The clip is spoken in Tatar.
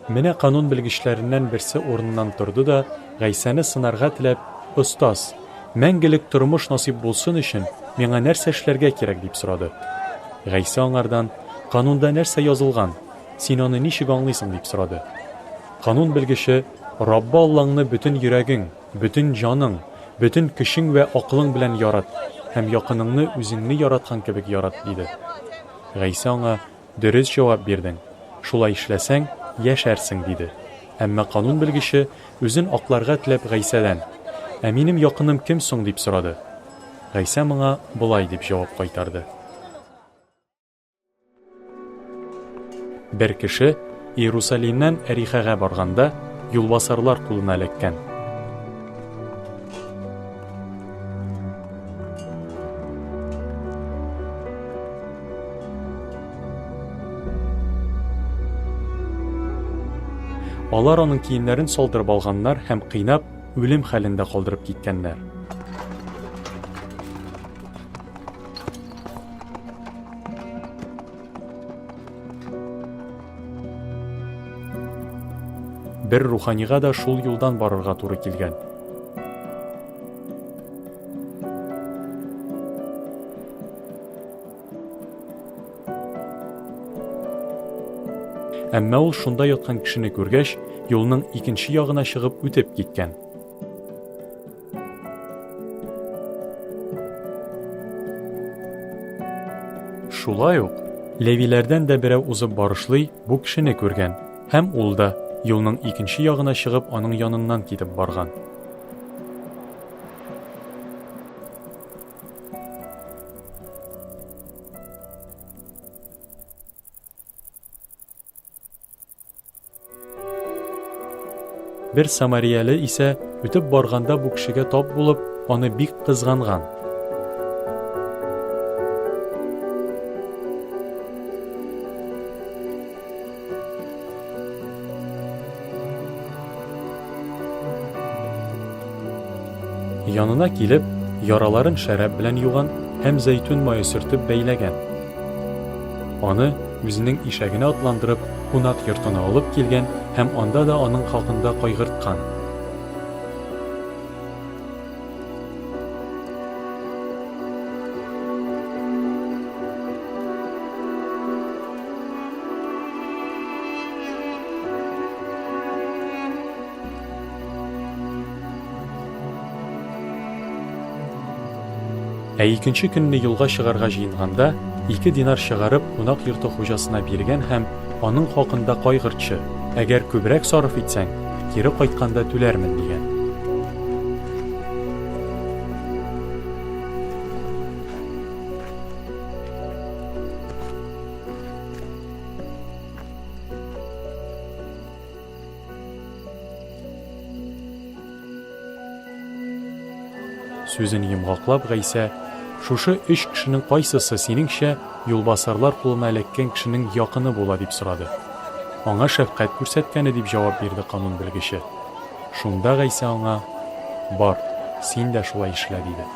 Менә канун белгечләреннән берсе урыныннан торды да, Гайсәне сынарга теләп, Остаз, мәңгелек тормыш насыйп булсын өчен, миңа нәрсә эшләргә кирәк? дип сорады. Гайсә аңардан, Канунда нәрсә язылган? Син аны ничек аңлыйсың? дип сорады. Канун белгече, Раббы Аллаңны бөтен йөрәгең, бөтен җаның, бөтен көчең вә акылың белән ярат һәм якыныңны үзеңне яраткан кебек ярат, диде. Гайсә аңа, Дөрес җавап бирдең. Шулай эшләсәң, яшәрсең, диде. Әмма канун белгече, үзен акларга теләп, Гайсәдән, Ә минем якыным кем соң? дип сорады. Гайсә моңа болай дип җавап кайтарды. Бер кеше Иерусалимнән Әрихәгә барганда, юлбасарлар кулына эләккән. Алар аның киемнәрен салдырып алганнар һәм кыйнап, үлем хәлендә калдырып киткәннәр. Бер руханига да шул юлдан барырга туры килгән. Әмма ул шунда яткан кешене күргәч, юлның икенче ягына чыгып үтеп киткән. Шулай ук левиләрдән дә берәү узып барышлый бу кешене күргән һәм ул да юлның икенче ягына чыгып аның яныннан китеп барган. Бер самарияле исә үтеп барганда бу кешегә тап булып, аны бик кызганган. Янына килеп, яраларын шәраб белән юган һәм зәйтүн мае сөртеп бәйләгән. Аны үзенең ишәгенә атландырып, кунак йортына алып килгән һәм анда да аның хакында кайгырткан. Ә икенче көнне юлга чыгарга җыенганда, ике динар чыгарып, кунак йорты хуҗасына биргән һәм, Аның хакында кайгыртчы, әгәр күбрәк сарыф итсәң, кире кайтканда түләрмен, дигән. Сүзен йомгаклап, Гайсә, Шушы өч кешенең кайсысы, синеңчә, юлбасарлар кулына эләккән кешенең якыны була, дип сорады. Аңа шәфкать күрсәткәне, дип җавап бирде канун белгече. Шунда Гайсә аңа, Бар, син дә шулай эшлә, диде.